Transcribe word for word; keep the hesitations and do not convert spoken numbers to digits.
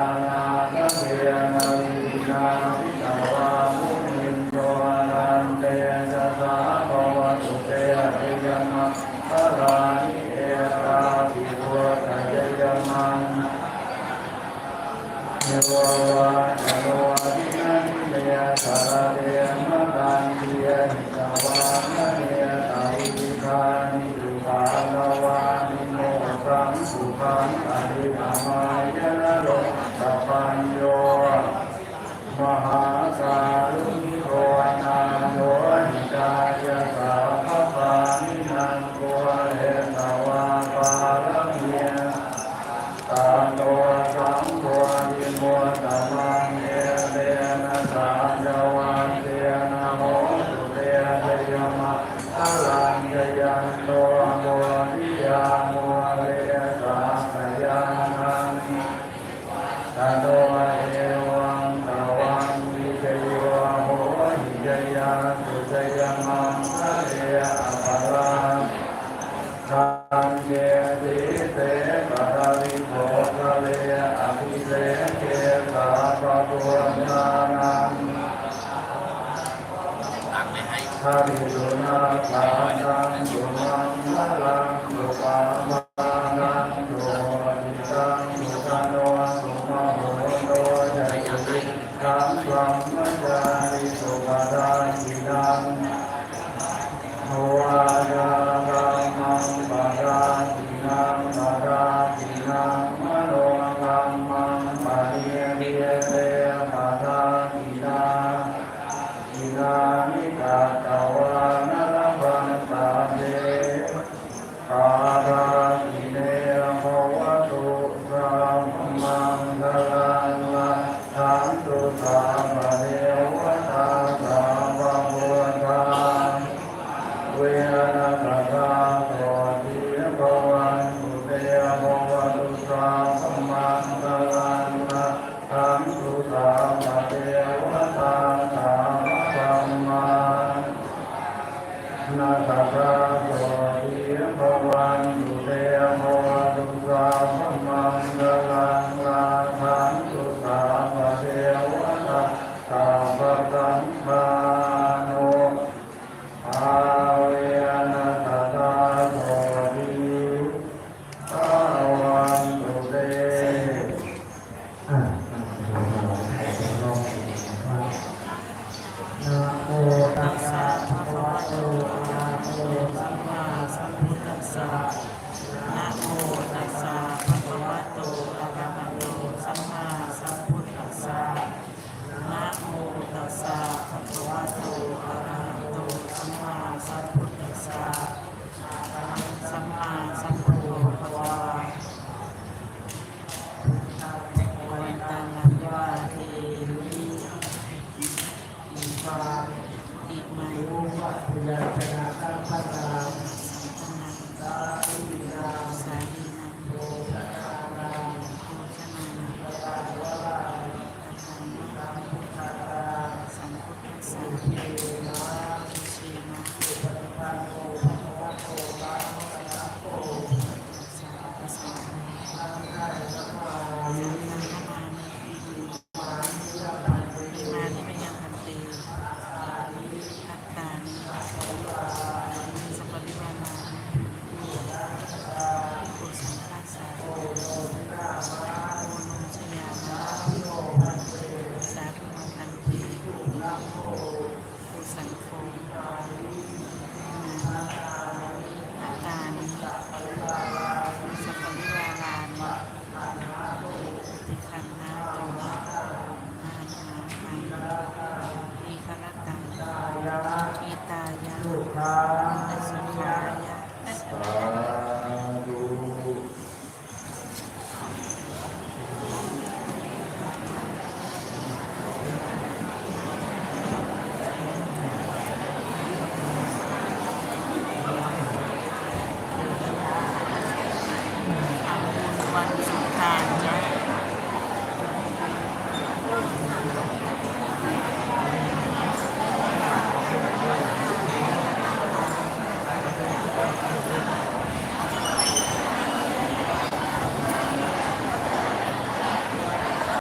Nānāvipukkanānāthaena vividhāni cupaddavāni munindo taṃ tejasā bhavatu te jayamaṅgalāni. Etāpi buddhajayamaṅgalaaṭṭhagāthā yo vācano dinadine sarate matandī hitvānanekavividhāni cupaddavāni mokkhaṃ sukhaṃ adhigameyya naro sapañño. Mahākāruṇiko nātho hitāya sabbapāṇinaṃ pūretvā pāramī sabbā patto sambodhimuttamaṃ etena saccavajjena hotu te jayamaṅgalaṃ. Jayanto bodhiyā mūle sakyānaṃ nandivaḍḍhano evaṃ tvaṃ vijayo hohi jayassu jayamaṅgale aparājitapallaṅke sīse paṭhavipokkhare abhiseke sabbabuddhānaṃ parittaṃ sunakkhattaṃ sumaṅgalaṃ supabhātaṃ suhuṭṭhitaṃ sukhaṇo sumuhutto ca suyiṭṭhaṃ brahmacārisu padakkhiṇaṃ vācākammaṃ padakkhiṇaṃ padakkhiṇaṃ manokammaṃ paṇidhī te padakkhiṇā padakkhiṇāni katvāna labhantatthe padakkhiṇe. Bhavatu sabbamaṅgalaṃ rakkhantu sabbadevatā sabbabuddhānubhāvena sadā sotthī bhavantu te. Bhavatu sabbamaṅgalaṃ rakkhantu sabbadevatā sabbadhammānubhāvena sadā sotthī bhavantu te. Bhavatu sabbamaṅgalaṃ rakkhantu sabbadevatā sabbasaṅghānubhāvena sadā sotthī bhavantu te. อ่ะ